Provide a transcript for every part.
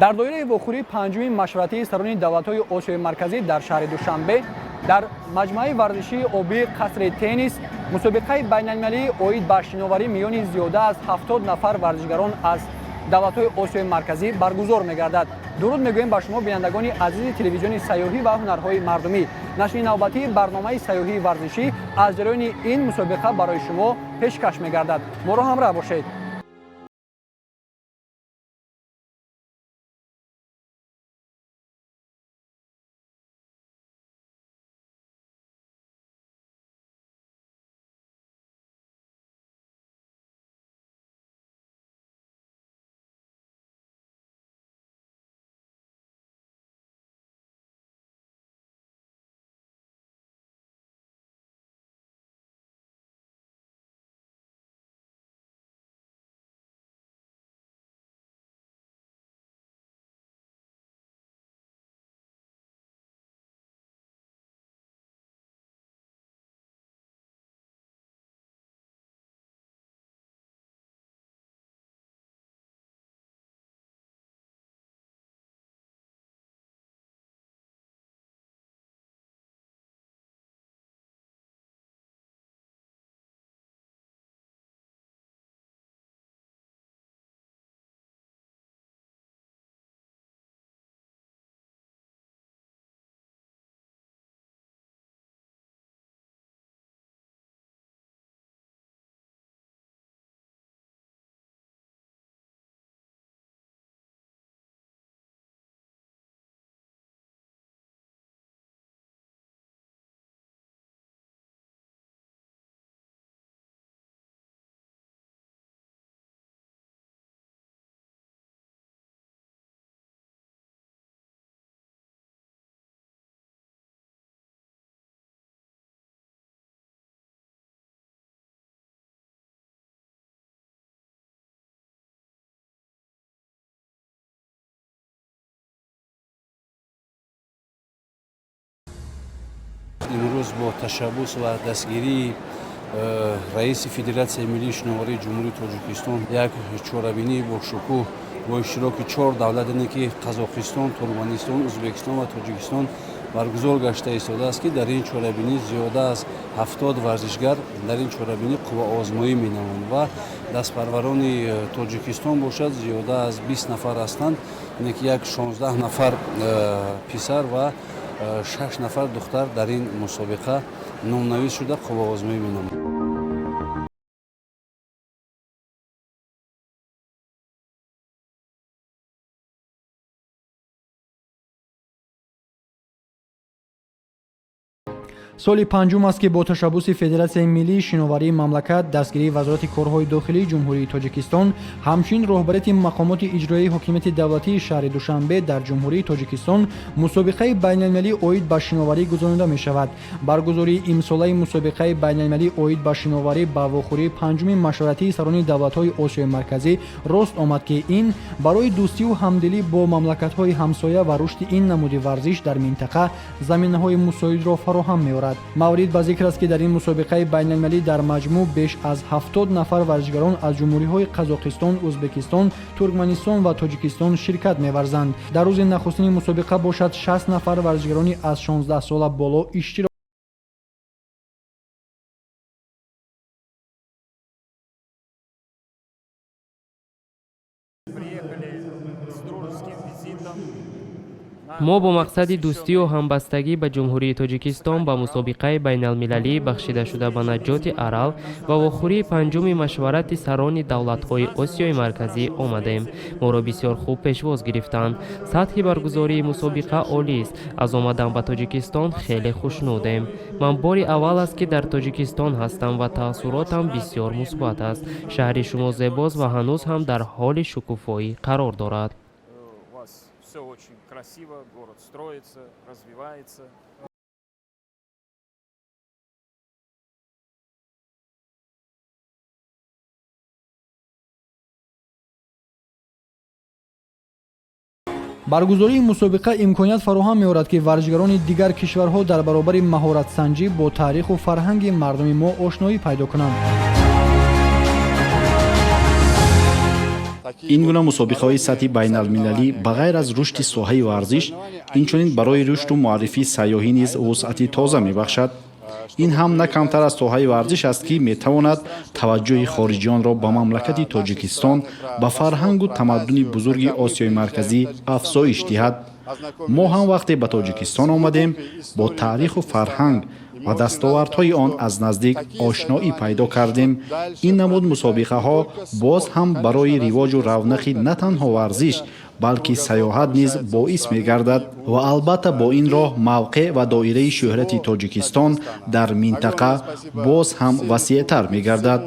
Дар доираи вохӯрии панҷуми машваратии сарони давлатҳои Осиёи Марказӣ дар шаҳри Душанбе дар маҷмӯаи варзишии обии қасри теннис мусобиқаи байналмилалии оид ба шиноварӣ миёни зиёда аз 70 нафар варзишгарон аз давлатҳои Осиёи Марказӣ баргузор мегардад. Дуруд мегӯем ба шумо, бинандагони азизи телевизиони сайёҳӣ ва ҳунарҳои мардумӣ. Нашри навбатии барномаи сайёҳии варзишӣ аз ҷараёни ин мусобиқа барои шумо пешкаш мегардад. Моро ҳамроҳ бошед. Имрӯз бо ташаббус ва дастгирии раиси Федератсияи миллии шиноварии Ҷумҳурии Тоҷикистон як чорабинии бошукӯҳ бо иштироки чор давлат, ине ки Қазоқистон, Туркманистон, Ӯзбекистон ва Тоҷикистон баргузор гашта истодааст, ки дар ин чорабинӣ зиёда аз 70 варзишгар дар ин чорабинӣ қувваозмоӣ менамоянд ва дастпарварони Тоҷикистон бошад, зиёда аз 20 нафар ҳастанд, ине ки як 16 нафар писар ва шаш нафар духтар дар ин мусобиқа номнавис шуда, қувваозмоӣ менамоянд. Соли панҷум аст, ки бо ташаббуси Федератсияи миллии шиноварии мамлакат, дастгирии Вазорати корҳои дохилии Ҷумҳурии Тоҷикистон, ҳамчунин роҳбарияти мақомоти иҷроияи ҳокимияти давлатии шаҳри Душанбе дар Ҷумҳурии Тоҷикистон мусобиқаи байналмилалӣ оид ба шиноварӣ гузаронида мешавад. Баргузории имсолаи мусобиқаи байналмилалӣ оид ба шиноварӣ ба вохӯрии панҷуми машваратии сарони давлатҳои Осиёи Марказӣ рост омад, ки ин барои дӯстиву ҳамдилӣ бо мамлакатҳои ҳамсоя ва рушди ин намуди варзиш дар минтақа заминаҳои мусоидро фароҳам меорад. Маврид ба зикр аст, ки дар ин мусобиқаи байналмилалӣ дар маҷмӯъ беш аз 70 нафар варзишгарон аз ҷумҳуриҳои Қазоқистон, Ӯзбекистон, Туркманистон ва Тоҷикистон ширкат меварзанд. Дар рӯзи нахустини мусобиқа бошад, 60 нафар варзишгарони аз 16 сола боло иштирок Мо бо мақсади дӯстию ҳамбастагӣ ба Ҷумҳурии Тоҷикистон ба мусобиқаи байналмилалӣ, бахшидашуда ба наҷоти Арал ва вохӯрии панҷуми машварати сарони давлатҳои Осиёи Марказӣ омадем. Моро бисёр хуб пешвоз гирифтанд. Сатҳи баргузории мусобиқа олист. Аз омадан ба Тоҷикистон хеле хушнудем. Ман бори аввал аст, ки дар Тоҷикистон ҳастам ва таассуротам бисёр мусбат аст. Шаҳри шумо зебост ва ҳанӯз ҳам дар ҳоли шукуфоӣ қарор дорад. Все очень красиво, город строится, развивается. Баргузории мусобиқа имконият фароҳам меорад, ки варзишгарони дигар кишварҳо дар баробари маҳоратсанҷӣ бо таъриху фарҳанги мардуми мо ошноӣ пайдо кунанд. Ин гуна мусобиқаҳои сатҳи байналмилалӣ ба ғайр аз рушди соҳаи варзиш, инчунин барои рушду муаррифии сайёҳӣ низ вусъати тоза мебахшад. Ин ҳам на камтар аз соҳаи варзиш аст, ки метавонад таваҷҷӯҳи хориҷиёнро ба мамлакати Тоҷикистон, ба фарҳангу тамаддуни бузурги Осиёи Марказӣ афзоиш диҳад. Мо ҳам вақте ба Тоҷикистон омадем, бо таъриху фарҳанг ва дастовардҳои он аз наздик ошноӣ пайдо кардем. Ин намуд мусобиқаҳо боз ҳам барои ривоҷу равнақи на танҳо варзиш, балки сайёҳат низ боис мегардад ва албатта бо ин роҳ мавқеъ ва доираи шӯҳрати Тоҷикистон дар минтақа боз ҳам васеътар мегардад.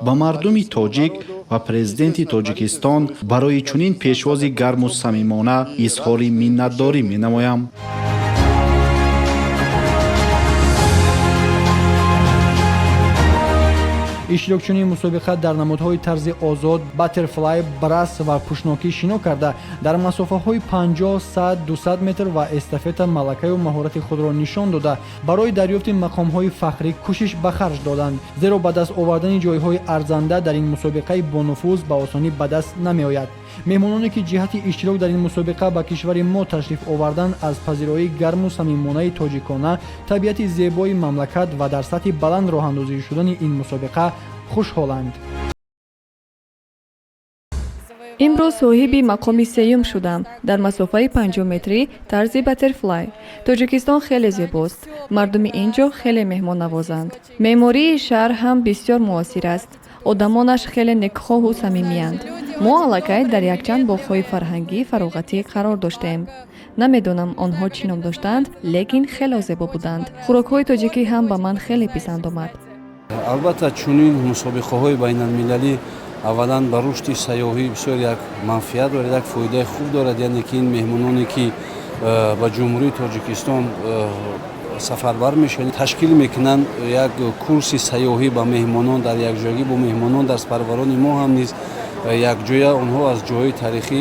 Ба мардуми тоҷик ва президенти Тоҷикистон барои чунин пешвози гарму самимона изҳори миннатдорӣ менамоям. Иштирокчиёни мусобиқа дар намудҳои тарзи озод, баттерфлай, брас ва пушнокӣ шино карда, дар масофаҳои 50, 100, 200 метр ва эстафета малакаю маҳорати худро нишон дода, барои дарёфти мақомҳои фахрӣ кӯшиш ба харҷ доданд, зеро ба даст овардани ҷойҳои арзанда дар ин мусобиқаи бонуфуз ба осонӣ ба даст намеояд. Меҳмононе, ки ҷиҳати иштирок дар ин мусобиқа ба кишвари мо ташриф оварданд, аз пазироии гарму самимонаи тоҷикона, табиати зебои мамлакат ва дар сатҳи баланд роҳандозӣ шудани ин мусобиқа хушҳоланд. Имрӯз соҳиби мақоми сеюм шудам дар масофаи 50-метрӣ тарзи баттерфлай. Тоҷикистон хеле зебост, мардуми ин ҷо хеле меҳмоннавозанд, меъмории шаҳр ҳам бисёр муосир аст, одамонаш хеле некхоҳу самимиянд. Мо аллакай дар якчанд боғҳои фарҳангӣ фароғатӣ қарор доштем. Намедонам, онҳо чӣ ном доштанд, лекин хело зебо буданд. Хӯрокҳои тоҷикӣ ҳам ба ман хеле писанд омад. Албатта, чунин мусобиқаҳои байналмилалӣ аввалан ба рушди сайёҳӣ бисёр як манфиат дорад, як фоидаи хуб дорад, яъне ки ин меҳмононе, ки ба Ҷумҳурии Тоҷикистон сафарбар мешаванд, ташкил мекунанд як курси сайёҳӣ ба меҳмонон. Дар якҷоягӣ бо меҳмонон дарспарварони мо ҳам низ якҷоя онҳо аз ҷойҳои таърихӣ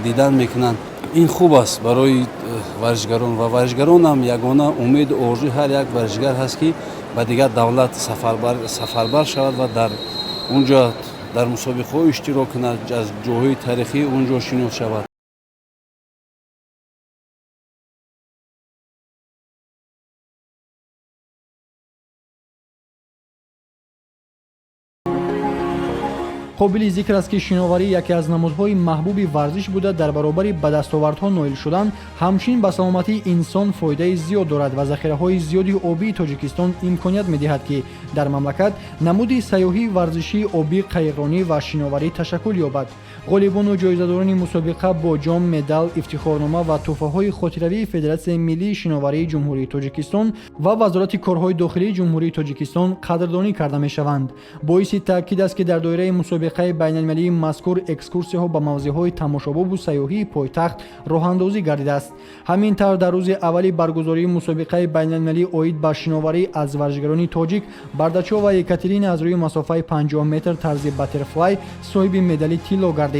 дидан мекунанд. Ин хуб аст барои варзишгарон ва варзишгарон ҳам ягона умеду орзуи ҳар як варзишгар ҳаст, ки ба дигар давлат сафарбар шавад ва дар он ҷо дар мусобиқаҳо иштирок кунад, аз ҷойҳои таърихӣ он ҷо шинос шавад. Қобили зикр аст, ки шиноварӣ яке аз намудҳои маҳбуби варзиш буда, дар баробари ба дастовардҳо ноил шудан, ҳамчунин ба саломатии инсон фоидаи зиёд дорад ва захираҳои зиёди обии Тоҷикистон имконият медиҳад, ки дар мамлакат намуди сайёҳии варзишии обӣ, қайиқронӣ ва шиноварӣ ташаккул ёбад. Ғолибону ҷоизадорони мусобиқа бо ҷом, медал, ифтихорнома ва тӯҳфаҳои хотиравии Федератсияи миллии шиноварии Ҷумҳурии Тоҷикистон ва Вазорати корҳои дохилии Ҷумҳурии Тоҷикистон қадрдонӣ карда мешаванд. Боиси таъкид аст, ки дар доираи мусобиқаи байналмилалии мазкур экскурсияҳо ба мавзеъҳои тамошобобу сайёҳии пойтахт роҳандозӣ гардидааст. Ҳамин тавр, дар рӯзи аввали баргузории мусобиқаи байналмилалӣ оид ба шиноварӣ аз варзишгарони тоҷик Бардачова Екатерина аз рӯи масофаи 50 метр тарзи баттерфлай соҳиби медали тилло гардид.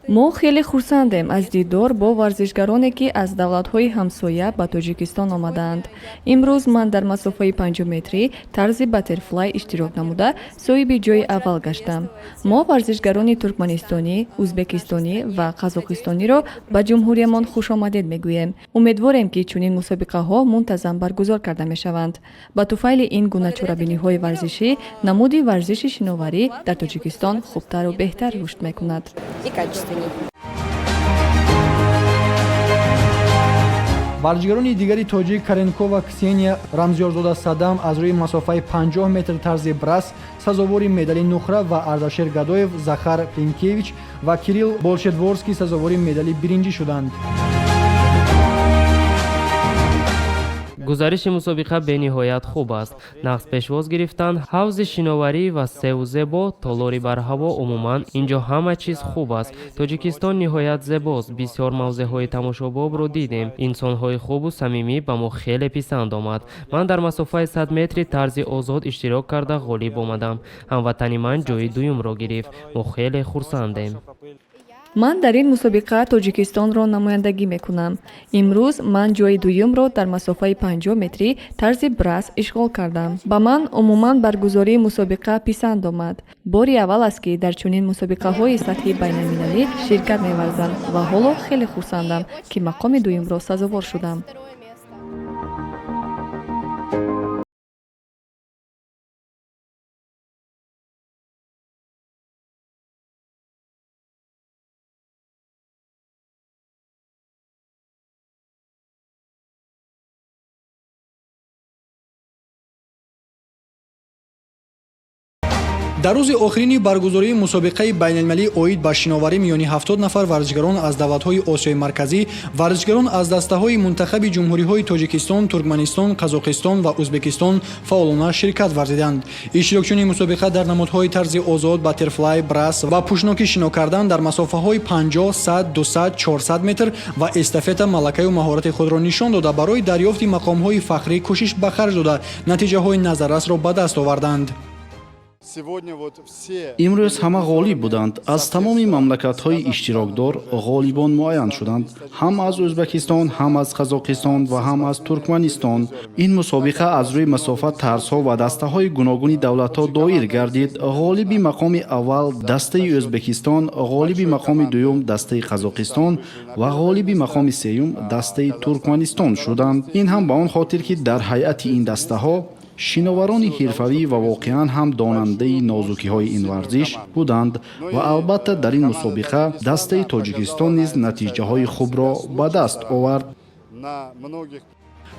Мо хеле хурсандем аз дидор бо варзишгароне, ки аз давлатҳои ҳамсоя ба Тоҷикистон омадаанд. Имрӯз ман дар масофаи 50-метрӣ тарзи баттерфлай иштирок намуда, соҳиби ҷои аввал гаштам. Мо варзишгарони туркманистонӣ, ӯзбекистонӣ ва қазоқистониро ба ҷумҳуриямон хушомадед мегӯем. Умедворем, ки чунин мусобиқаҳо мунтазам баргузор карда мешаванд. Ба туфайли ин гуна чорабиниҳои варзишӣ намуди варзиши шиноварӣ дар Тоҷикистон хубтару беҳтар рушд мекунад. И качественней. Варзишгарони дигари тоҷик Каренкова Ксения, Рамзиёрзода Садам аз рӯи масофаи 50 метр тарзи брас сазовори медали нуқра ва Ардашер Гадоев, Захар Клинкевич ва Кирилл Болшедворский сазовори медали биринҷӣ шуданд. Гузариши мусобиқа бениҳоят хуб аст. Нағз пешвоз гирифтанд, ҳавзи шиноварӣ васеъу зебо, толори барҳаво, умуман ин ҷо ҳама чиз хуб аст. Тоҷикистон ниҳоят зебост, бисёр мавзеъҳои тамошобобро дидем, инсонҳои хубу самимӣ, ба мо хеле писанд омад. Ман дар масофаи 100 метри тарзи озод иштирок карда, ғолиб омадам. Ҳамватани ман ҷои дуюмро гирифт. Мо хеле хурсандем. Ман дар ин мусобиқа Тоҷикистонро намояндагӣ мекунам. Имрӯз ман ҷойи дуюмро дар масофаи 50 метрӣ тарзи брас ишғол кардам. Ба ман умуман баргузории мусобиқа писанд омад. Бори аввал аст, ки дар чунин мусобиқаҳои сатҳи байналмилалӣ ширкат меварзам ва ҳоло хеле хурсандам, ки мақоми дуюмро сазовор шудам. Дар рӯзи охирини баргузории мусобиқаи байналмилалӣ оид ба шиноварӣ миёни 70 нафар варзишгарон аз давлатҳои Осиёи Марказӣ, варзишгарон аз дастаҳои мунтахаби ҷумҳуриҳои Тоҷикистон, Туркманистон, Қазоқистон ва Ӯзбекистон фаъолона ширкат варзиданд. Иштирокчиёни мусобиқа дар намудҳои тарзи озод, баттерфлай, брас ва пӯшнокӣ шино кардан дар масофаҳои 50, 100, 200, 400 метр ва эстафета малакаю маҳорати худро нишон дода, барои дарёфти мақомҳои фахрӣ кӯшиш ба харҷ дода, натиҷаҳои назаррасро ба даст оварданд. Имрӯз ҳама ғолиб буданд. Аз тамоми мамлакатҳои иштирокдор ғолибон муайян шуданд, ҳам аз Ӯзбекистон, ҳам аз Қазоқистон ва ҳам аз Туркманистон. Ин мусобиқа аз рӯи масофа, тарзҳо ва дастаҳои гуногуни давлатҳо доир гардид. Ғолиби мақоми аввал дастаи Ӯзбекистон, ғолиби мақоми дуюм дастаи Қазоқистон ва ғолиби мақоми сеюм дастаи Туркманистон шуданд. Ин ҳам ба он хотир, ки дар ҳайати ин дастаҳо шиноварони ҳирфавӣ ва воқеан ҳам донандаи нозукиҳои ин варзиш буданд. Ва албатта, дар ин мусобиқа дастаи Тоҷикистон низ натиҷаҳои хубро ба даст овард.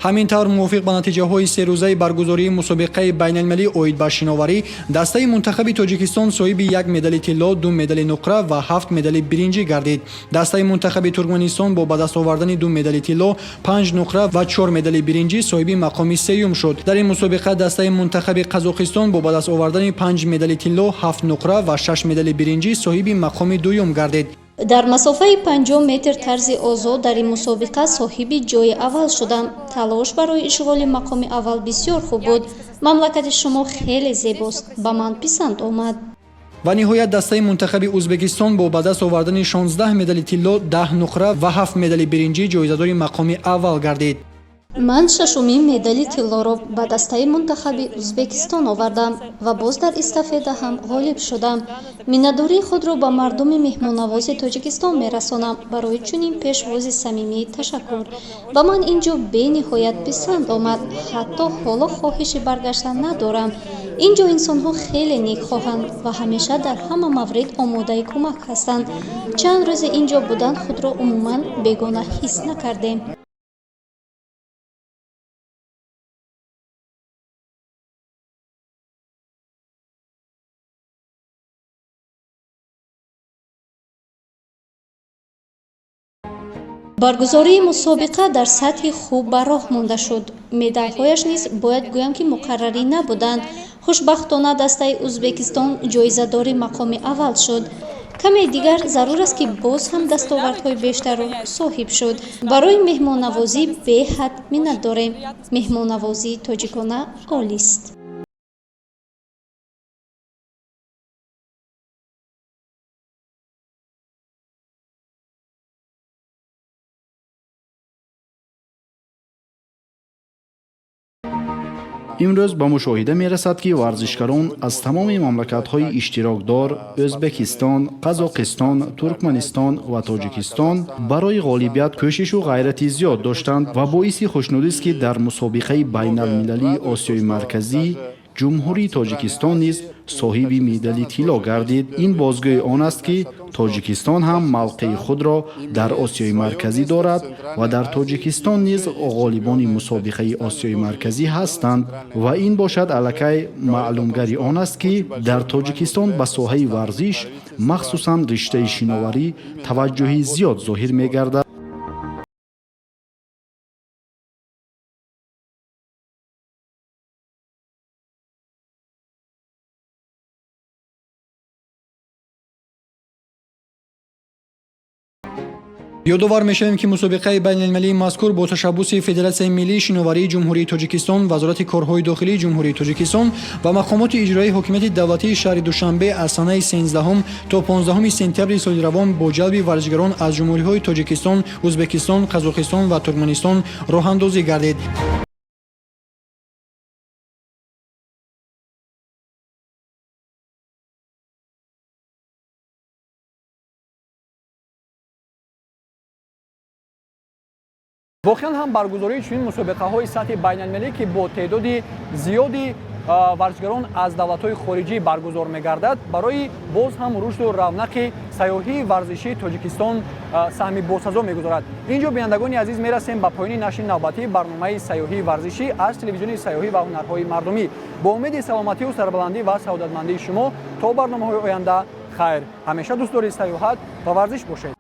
Ҳамин тавр, мувофиқ ба натиҷаҳои серӯзаи баргузории мусобиқаи байналмилалӣ оид ба шиноварӣ, дастаи мунтахаби Тоҷикистон соҳиби як медали тилло, ду медали нуқра ва ҳафт медали биринҷӣ гардид. Дастаи мунтахаби Туркманистон бо ба даст овардани ду медали тилло, панҷ нуқра ва чор медали биринҷӣ соҳиби мақоми сеюм шуд. Дар ин мусобиқа дастаи мунтахаби Қазоқистон бо ба даст овардани панҷ медали тилло, ҳафт нуқра ва шаш медали биринҷӣ соҳиби мақоми дуюм гардид. Дар масофаи 50 метр тарзи озод дар ин мусобиқа соҳиби ҷойи аввал шудам. Талош барои ишғоли мақоми аввал бисёр хуб буд. Мамлакати шумо хеле зебост, ба ман писанд омад. Ва ниҳоят, дастаи мунтахаби Ӯзбекистон бо ба даст овардани 16 медали тилло, 10 нуқра ва ҳафт медали биринҷӣ ҷоизадори мақоми аввал гардид. Ман шашумин медали тиллоро ба дастаи мунтахаби Ӯзбекистон овардам ва боз дар эстафета ҳам ғолиб шудам. Миннатдории худро ба мардуми меҳмоннавози Тоҷикистон мерасонам. Барои чунин пешвози самимӣ ташаккур. Ба ман ин ҷо бениҳоят писанд омад, ҳатто ҳоло хоҳиши баргаштан надорам. Ин ҷо инсонҳо хеле некхоҳанд ва ҳамеша дар ҳама маврид омодаи кӯмак ҳастанд. Чанд рӯзи ин ҷо будан худро умуман бегона ҳис накардем. Баргузории мусобиқа дар сатҳи хуб ба роҳ монда шуд. Медалҳояш низ, бояд гӯям, ки муқаррарӣ набуданд. Хушбахтона, дастаи Ӯзбекистон ҷоизадори мақоми аввал шуд. Каме дигар зарур аст, ки боз ҳам дастовардҳои бештарро соҳиб шуд. Барои меҳмоннавозӣ беҳад миннат дорем. Меҳмоннавозии тоҷикона олист. Имрӯз ба мушоҳида мерасад, ки варзишгарон аз тамоми мамлакатҳои иштирокдор Ӯзбекистон, Қазоқистон, Туркманистон ва Тоҷикистон барои ғолибият кӯшишу ғайрати зиёд доштанд. Ва боиси хушнудист, ки дар мусобиқаи байналмилалии Осиёи Марказӣ Ҷумҳурии Тоҷикистон низ соҳиби медали тилло гардид. Ин бозгӯи он аст, ки Тоҷикистон ҳам мавқеи худро дар Осиёи Марказӣ дорад ва дар Тоҷикистон низ ғолибони мусобиқаи Осиёи Марказӣ ҳастанд. Ва ин бошад аллакай маълумгари он аст, ки дар Тоҷикистон ба соҳаи варзиш, махсусан риштаи шиноварӣ, таваҷҷӯҳи зиёд зоҳир мегардад. Ёдовар мешавем, ки мусобиқаи байналмилалии мазкур бо ташаббуси Федератсияи миллии шиноварии Ҷумҳурии Тоҷикистон, Вазорати корҳои дохилии Ҷумҳурии Тоҷикистон ва мақомоти иҷроии ҳокимияти давлатии шаҳри Душанбе аз санаи 13 то 15 сентябри соли равон бо ҷалби варзишгарон аз ҷумҳуриҳои Тоҷикистон, Ӯзбекистон, Қазоқистон ва Туркманистон роҳандозӣ гардид. Воқеан ҳам, баргузории чунин мусобиқаҳои сатҳи байналмилалӣ, ки бо теъдоди зиёди варзишгарон аз давлатҳои хориҷӣ баргузор мегардад, барои боз ҳам рушду равнақи сайёҳии варзишии Тоҷикистон саҳми босазо мегузорад. Инҷо, бинандагони азиз, мерасем ба поёни нашри навбатии барномаи сайёҳии варзишӣ аз телевизиони сайёҳӣ ва ҳунарҳои мардумӣ. Бо умеди саломатию сарбаландӣ ва саодатмандии шумо то барномаҳои оянда хайр. Ҳамеша дӯстдори сайёҳат ва варзиш бошед.